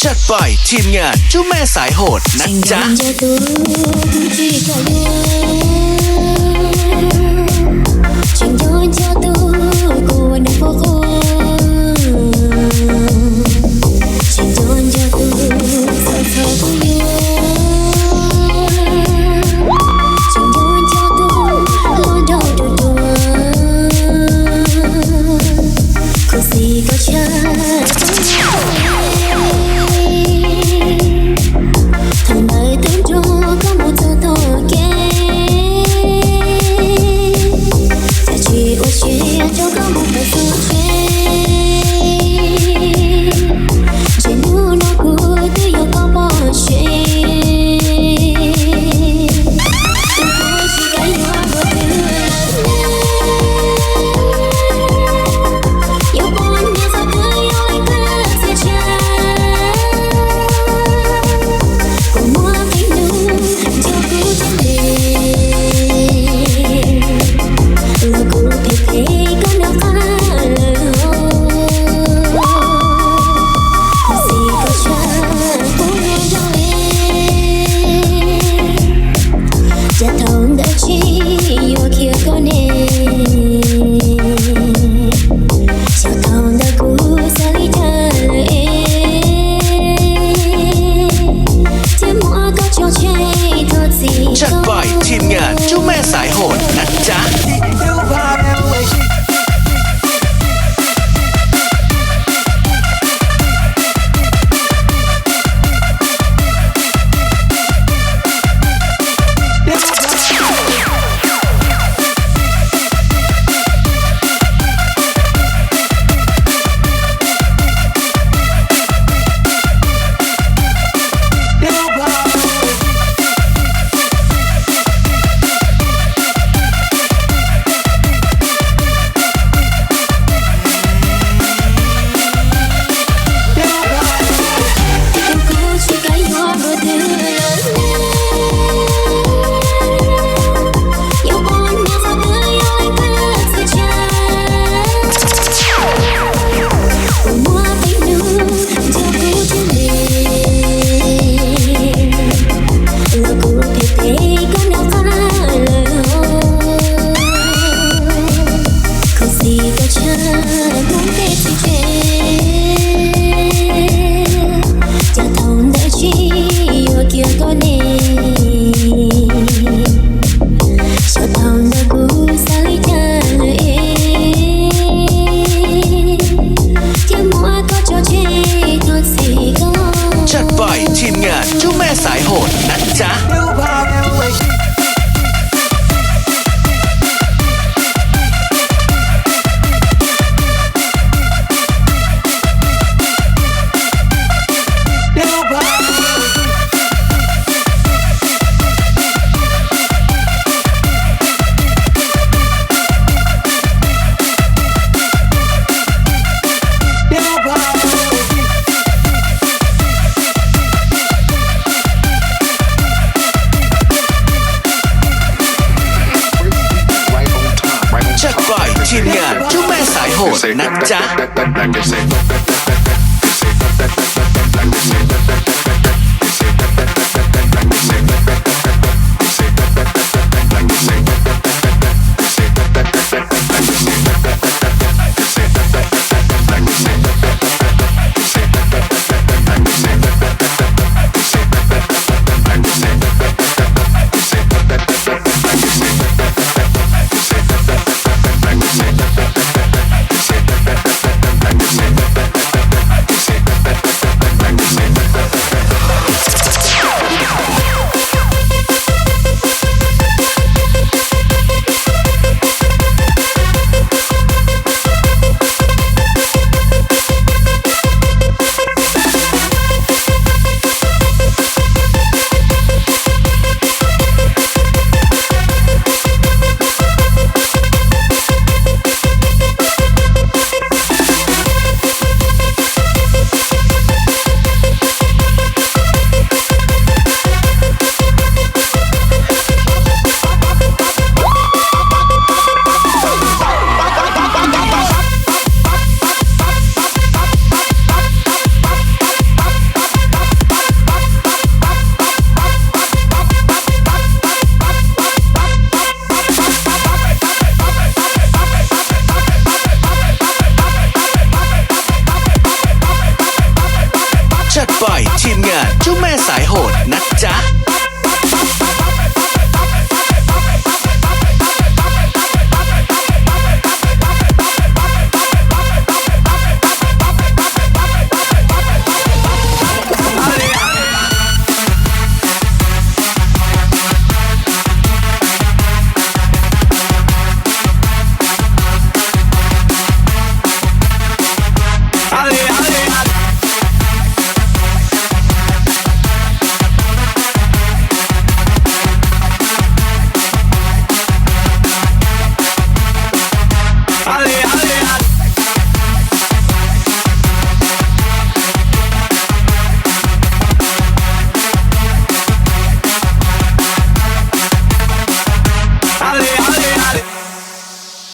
จัดไปทีมงานเจ้าแม่สายโหดนะจ๊ะ Tseem nco nco tus kuv tsis kam yuav, tseem nco nco tus kuv ua nws poob qub, tseem nco nco tus txhawj txhawj kuv yuav, tseem nco nco tus hluas nraug ruam ruam, khuv xim koj tshaj tau. Thaum ntawd twb nrog koj mus txog tom kev, cas tsis ua siab rau koj mus pem txog tsev. Ntshe hnub no kuv twb yog koj poj seb, tus kuv tsis kam yuav ua twg lawm. Yuav poj niam txog twb yuav ib kawm txias tsawv, kuv muab qee hnub nrog kuv thiaj li, los kuv phem phem koj noj qab lawm. Khuv xim koj tshaj kuv ua nraug li, cas thaum ntawd tsis yuav khiav koj ne, cas thaum ntawd kuv xav li cas lawm es, thiaj muab koj tso tseg thov txim koj. จัดไปทีมงานเจ้าแม่สายโหดนะจ๊ะ Kuv tsis kam yuav tus twg lawm, yuav poj niam txog twb yuav ib kawm txias tsawv, kuv muab qee hnub nrog kuv thiaj li, los kuv phem phem koj noj qab lawm. Khuv xim koj tshaj kuv tej txiv tsev, cas thaum ntawd tsis yuav khiav koj ne, cas thaum ntawd kuv xav li cas lawm es, thiaj muab koj tso tseg thov txim koj. จัดไปทีมงานเจ้าแม่สายโหดนะจ๊ะ จัดไปทีมงานเจ้าแม่สายโหดนะจ๊ะ